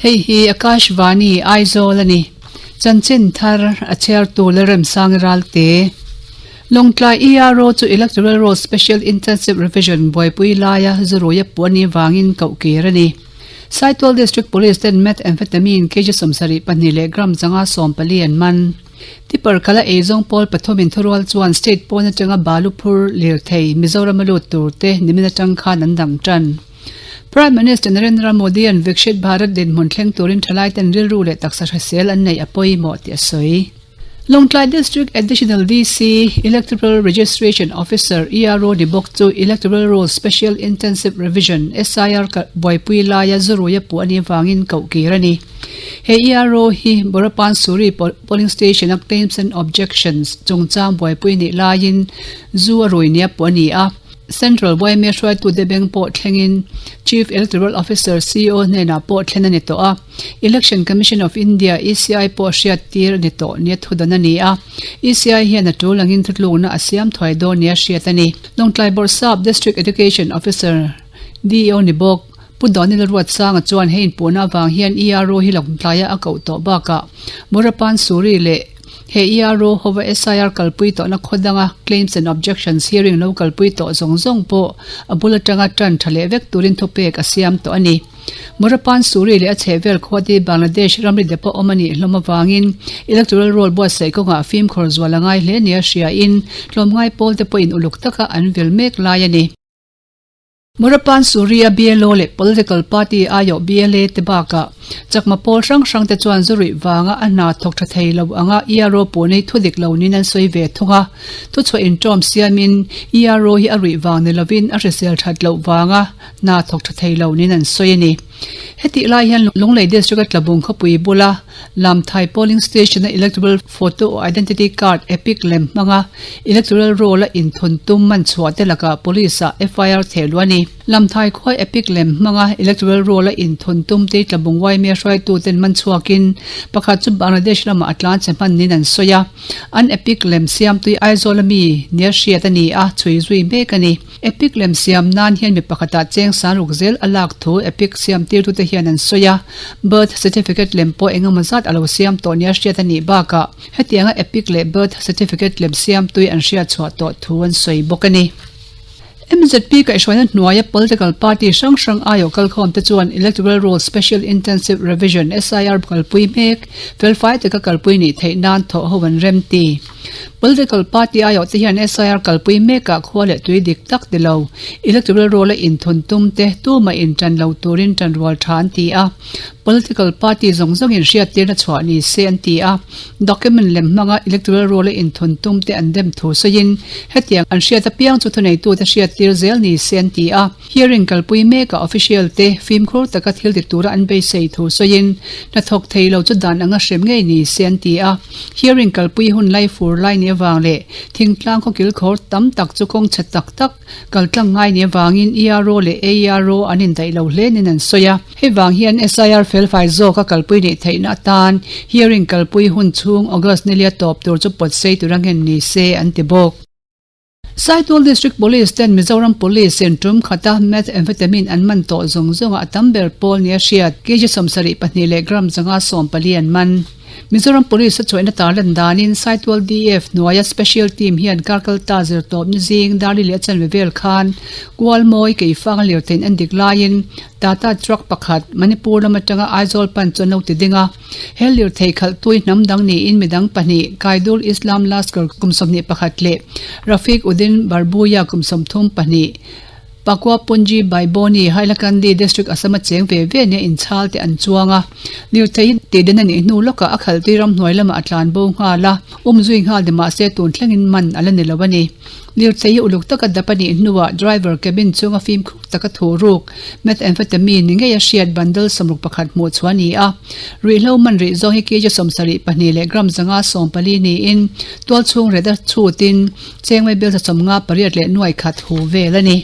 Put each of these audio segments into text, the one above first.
Hei hi Akashvani Aizawl a ni. Chanchin thar a chhiartu Lalremsangi Ralte. Lawngtlai ERO chu Electoral Roll Special Intensive Revision buaipui laia zuruia puh a nih vangin koh kir a ni. Saitual District Police ten Methamphetamine kg 72 leh gram 114 an man. Tipper kala eizawng pawl pathumin thurual chuan state pawn atanga balu phur lirthei Mizoram a lut tur te nimin atang khan an dang tan. Prime Minister Narendra Modi an Vikshit Bharat dinhmun thleng turin thalai ten rilru leh taksa hrisel an neih a pawimawh tih a sawi. Lawngtlai District Additional DC, Electoral Registration Officer, ERO ni bawk chu Electoral Roll Special Intensive Revision, SIR, buaipui laia zuruia puh a nih avangin koh kir a ni. He ERO hi Borapan Suri Polling Station-a Claims and Objections chungchang buaipui nih laiin zu a rui nia puh a ni a. Central yma hruaitute beng pawh thlengin Chief Electoral Officer, CEO, hnenah pawh thlen a ni tawh a. Election Commission of India, ECI, pawh hriat tir a ni tawh nia thudawn a ni a. ECI hian a tul angin thutlukna a siam thuai dawn nia hriat a ni. Lawngtlai Bawrhsap District Education Officer, DEO, ni bawk, Pu Daniel Ruatsanga chuan hei inpuhna avang hian ERO hi Lawngtlaia a koh tawh bakah Morapan Suri leh he ERO hova SIR kalpui tawhna khaw danga claims and objections hearing lo kalpui tawh zawng zawng pawh a bul atanga tan tha leh vek turin thupek a siam tawh a ni. Morapan Suri leh a chhehvel khuate Bangladesh ramri depawh awm a nih hlawm avangin electoral roll buatsaih kawngah fimkhawr zual a ngai hle nia hriain tlawmngai pawlte pawhin uluk taka an vil mek lai a ni. Morapan Suria BLO leh Political Party aiawh BLA te bakah chakma pawl hrang hrang te chuan zu ruih vanga a hna thawk tha thei lo anga ERO pawh nei thu dik lo niin an sawi ve thung a. Thuchhuah inṭawm siamin ERO hi a ruih vang ni lovin a hrisel that loh vanga hna thawk tha thei lo niin an sawi a ni. Hetih lai hian Lunglei District-a Tlabung khawpui bula Lamthai Polling Station-a Electoral Photo Identity Card, EPIC, lem hmanga Electoral Roll-a inthun tum man chhuah te lakah Police-ah FIR theh luh a ni. Lamthai khua EPIC lem hmanga Electoral Roll-a inthun tum te Tlabung Waimia hruaituten man chhuakin pakhat chu Bangladesh lamah a tlan che hman niin an sawi a. An EPIC lem siamtui Aizawl a mi nia hriat a ni a, chhui zui mek a ni. Epic lem siam nan hian mi pakhatah cheng san ruk zel a lak thu Epic siam tirtute hian an sawi a, Birth Certificate lem pawh engemaw zat a lo siam tawh nia hriat a nih bakah hetianga Epic leh Birth Certificate lem siam tui an hriat chhuah tawh thu an sawi bawk a ni. MZP kaihhruaina hnuaia political party hrang hrang aiawh kalkhawm te chuan Electoral Roll Special Intensive Revision, SIR, kalpui mek felfai taka kalpui nih theih nan thawh ho an rem ti. Political party aiawh te hian SIR kalpui mekah khua leh tui dik tak ti lo, electoral roll a inthun tum te tumah in tan lo turin tanrual tha an ti a, political party zawng zawngin hriattirna chhuah ni se an ti a, document lem hmanga electoral roll a inthun tum te an dem thu sawiin hetiang an hriat apiang chu thuneitute hriattir zel ni se an ti a. Hearing kalpui mekah official te fimkhur taka thil ti tura an beisei thu sawiin hnathawk thei lo chu dan anga hrem ngei ni se an ti a. Hearing kalpui hun lai fur lai ni avang leh thingtlang khawkil khawr tam tak chu kawng chhe tak tak kal tlang ngai ni avangin ERO leh AERO an indaih lo hle nin an sawi a. Hei vang hian SIR felfai zawka kalpui neih theihna atan hearing kalpui hun chhung August nilia tawp tur chu pawt sei tura nghen ni se an ti bawk. Saitual District Police ten Mizoram Police in tum khata Methamphetamine an man tawh zawng zawnga a tam ber pawl nia hriat kg 72 leh gram 114 an man. Mizoram Police a chawihna tarlan danin Saitual DF hnuaia Special Team hian Karkalta zirtawpni zing Darli leh a chanve vel khan Kualmawi Keifanga lirtheiin an dik laiin Tata Truck pakhat Manipur lam atanga Aizawl pan chu an lo ti ding a. He lirthei khalhtui hnam dang niin midang pahnih, Kaidul Islam Laskar kum 21 leh Rafiq Uddin Barbuya kum 32, Pakua Punji Baiboni, Hailakandi District Assam a cheng ve ve nia inchhal te an chuang a. Lirthei hi tihden a nih hnu lawkah a khalhtui ramhnuai lamah a tlan bo nghal a, umzui nghal ni mahse tun thlengin man a la ni lo a ni. Lirthei hi uluk taka dap a nih hnuah driver cabin chunga fimkhur taka thu ruk, methamphetamine ni ngei a hriat bundle 61 hmuh chhuah a ni a. Ruihhlo man rih zawng hi kg 72 leh gram 114 niin tual chhung ret a chhutin chengmei bel 58 leh nuai khat hu vel a ni.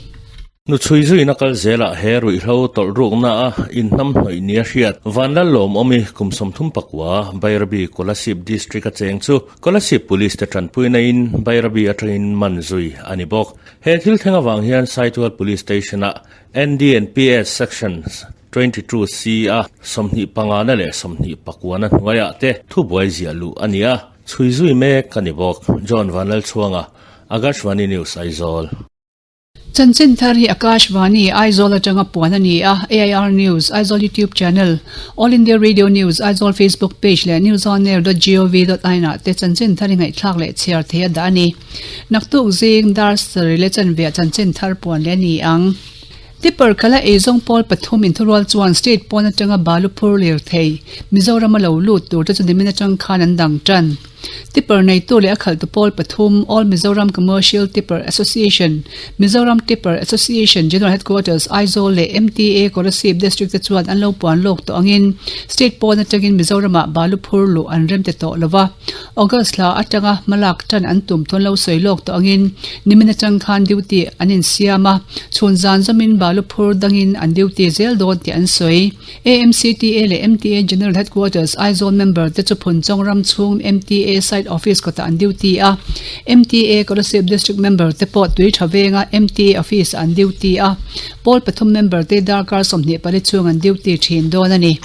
Nu chhui zuina kal zelah he ruihhlo tawlh rukna a inhnam hnawih nia hriat. Vanlal Lawmawmi kum 34 Bairabi Kolasib District a cheng chu Kolasib Police te tanpuina in Bairabi atangin man zui a ni bawk. He thil thleng avang hian Saitual Police Station-ah NDNPS Section. 22 C a 25 na leh 24 na hnuaiah te thubuai ziah luh a ni a, chhui zui mek a ni bawk. John Vanlalchhuanga, Akashvani News, Aizawl. Chanchin thar hi Akashvani, Aizawl atanga puan a ni a, AIR News, Aizawl YouTube Channel, All India Radio News, Aizawl Facebook Page leh newsonair dot gov dot in ah te chanchin thar hi ngaihthlak leh chhiar thei a dah a ni. Naktuk zing dar sarih leh chanve ah chanchin thar puan leh a ni ang. Tipper khala eizawng pawl pathum inthurual chuan state pawn atanga balu phur lirthei Mizoram a lo lut tur te chu nimin atang khan an dang tan. Tipper neitu leh a khalhtu pawl pathum All Mizoram Commercial Tipper Association, Mizoram Tipper Association General Headquarters Aizawl leh MTA Kolasib District te chuan an lo puan lawk tawh angin state pawn atangin Mizoramah balu phur luh an rem ti tawh lova. August thla atanga hmalak tan an tum thun lo sawi lawk tawh angin nimin atang khan duty an insiam a, chhun zan zawmin balu phur dangin an duty zel dawn tih an sawi. AMCTA leh MTA General Headquarters Aizawl member te chu Phunchawng ram chhung MTA Site Office kawtah an duty a, MTA Kolasib District member te pawh tui tha venga MTA Office ah an duty a, pawl pathum member te darkar 24 chhung an duty thin dawn a ni.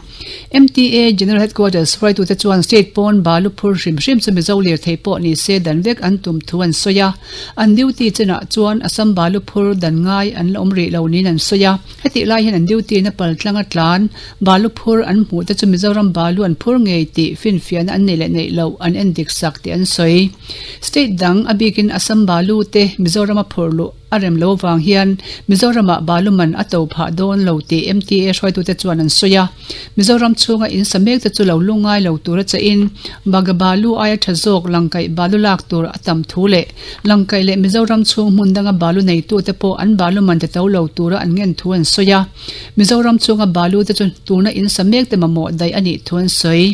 MTA General Headquarters hruaitute chuan state pawn balu phur hrim hrim chu Mizo lirthei pawh ni se dan vek an tum thu an sawi a. An duty chenah chuan Assam balu phur dan ngai an la awm rih lo niin an sawi a. Hetih lai hian an duty na pal tlanga tlan balu phur an hmuh te chu Mizoram balu an phur ngei tih finfiahna an neih leh neih loh an en dik sak tih an sawi. State dang a bikin Assam balu te Mizorama phur luh A rem lo vang hian Mizoramah balu man a to phah dawn lo tih MTA hruaitute chuan an sawi a. Mizoram chhunga in sa mek te chu lo lungngai lo tura chahin Baga balu aia tha zawk langkaih balu lak tur a tam thu leh langkaih leh Mizoram chhung hmun danga balu neitute pawh an balu man ti to lo tura an ngen thu an sawi a. Mizoram chhunga balu te chu tuna in sa mek te mamawh daih a nih thu an sawi.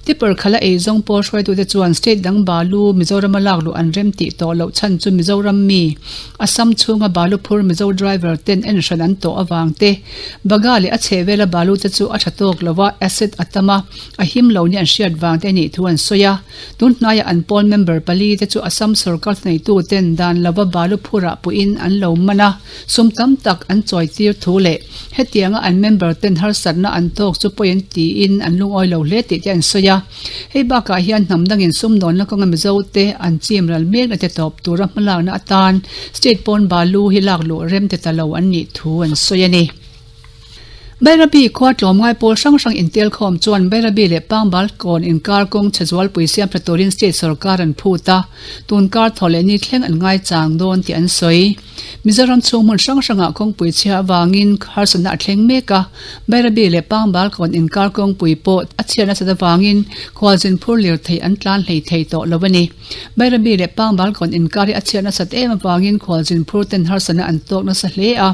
Tipper khala eizawng pawl hruaitute chuan state dang balu Mizorama lak luh an rem tih tawh loh chhan chu Mizoram mi Assam chhunga balu phur Mizo driver ten en hran an tawh avang te, Baga leh a chhehvela balu te chu a tha tawk lo a, acid a tam a, a him lo nia an hriat vang te anih thu an sawi a. Tun hnaiah an pawl member pali te chu Assam sorkar thneitu ten dan lova balu phurah puiin an lo man a. Sum tam tak an chawi tir thu leh hetianga an member ten harsatna an tawk chu pawi an tiin an lungawi lo hle tih te an sawi a. Hei bakah hian hnam dangin sumdawnna kawnga Mizo te an chim ral mek na te tawp tura hmalakna atan state pawn balu hi lak luh rem ti ta lo an nih thu an sawi a ni. Bairabi khua tlawmngai pawl hrang hrang intelkhawm chuan Bairabi leh Pangbal kawn inkar kawng chhe zualpui siam tha turin state sorkar an phut a, tun kar thaw leh ni thleng an ngaichang dawn tih an sawi. Mizoram chhung hmun hrang hrangah kawngpui chhia avangin harsatna a thleng mek a, Bairabi leh Pangbal kawn inkar kawngpui pawh a chhiat nasat avangin khualzin phur lirthei an tlan hlei thei tawh lo a ni. Bairabi leh Pangbal kawn inkar hi a chhiat nasat em avangin khualzin phur ten harsatna an tawk nasa hle a.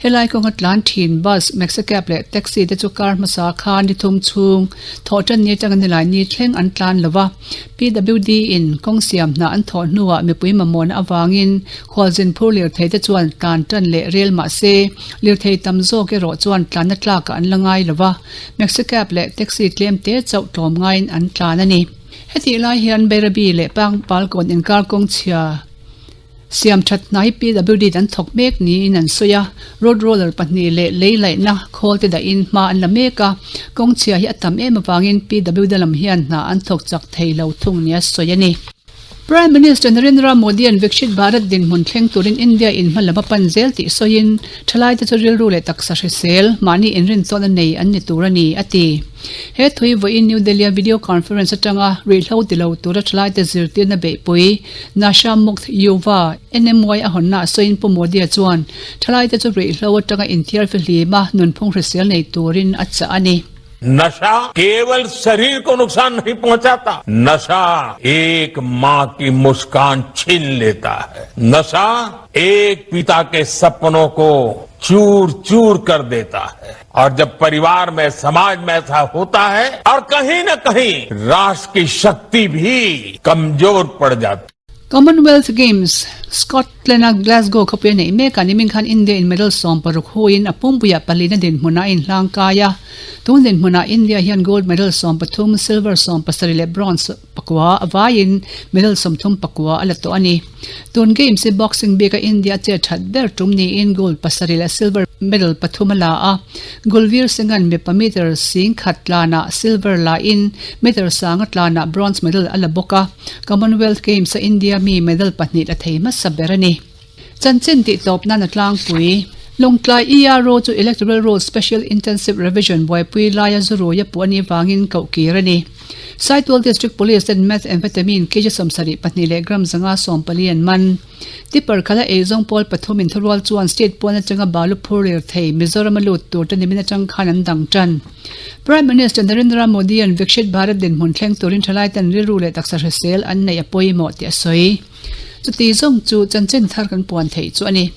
Helai kawnga tlan thin bus, maxi cab leh taxi te chu kar hmasa khan ni thum chhung thawh tan ni atanga nilai ni thleng an tlan lo va. PWD in kawng siam hna an thawh hnuah mipui mamawhna avangin khualzin phur lirthei te chuan tlan tan leh rel mah se lirthei tam zawk erawh chuan tlanna tlakah an la ngai lo va. Maxi cab leh taxi tlem te chauh tlawm ngaiin an tlan a ni. Hetih lai hian Bairabi leh Pangpalkawn inkar kawng chhia siam that hna hi PWD in an thawk mek niin an sawi a, road roller pahnih leh lei laihna khawl te dahin hma an la mek a, kawng chhia hi a tam em avangin PWD lam hian hna an thawk chak thei lo thung nia sawi a ni. Prime Minister Narendra Modi-a'n Viksit Bharat dinhmun thleng turin India in hma lam a pan zel tih sawiin thalaite chu rilru leh taksa hrisel mahni inrintawn a nei an ni tur a ni, a ti. He thui vawiin New Delhi-a video conference atanga ruihhlo ti lo tura thalaite zirtirna beihpui Nasha Mukt Yuva, NMY, a hawnna a sawiin Pu Modi-a chuan thalaite chu ruihhlo atanga inthiar fihlima nunphung hrisel nei turin a chah a ni. Nasha keval sharir ko nuksan nahi pahunchata, nasha ek maa ki muskaan chheen leta hai, nasha ek pita ke sapno ko choor choor kar deta hai aur jab parivar mein samaj mein aisa hota hai aur kahin na kahin rashtra ki shakti bhi kamzor pad jati. Commonwealth Games, Scotland-a Glasgow khawpui a neih mek a, nimin khan India in medal 16 huiin a pumpuiah palina dinhmunah a inhlang kai a. Tun dinhmunah India hian gold medal 13, silver 17 leh bronze pakua a vaiin medal 34 a la tawh a ni. Tun Games hi boxing bika India chet that ber tum niin gold pasarih leh silver medal pathum a la a, Gulveer Singh-a'n mipa meter 10,000 tlanah silver la in meter sanga tlanah bronze medal a la bawk a, Commonwealth Games-a India mi medal pahnih la thei hmasa ber a ni. Chanchin tih tawp nan a tlangpui. Lawngtlai ERO chu Electoral Roll Special Intensive Revision buaipui laia zuruia puh a nih vangin koh kir a ni. Saitual District Police ten Methamphetamine kg 72 leh gram 140 an man. Tipper khala eizawng pawl pathum inthurual chuan state pawn atanga balu phur lir thei Mizoram a lut tur te nimin atang khan an dang tan. Prime Minister Narendra Modi an Vikshit Bharat dinhmun thleng turin thalai ten rilru leh taksa hrisel an neih a pawimawh tih a sawi. Chuti zawng chu chanchin thar kan puan theih chu a ni.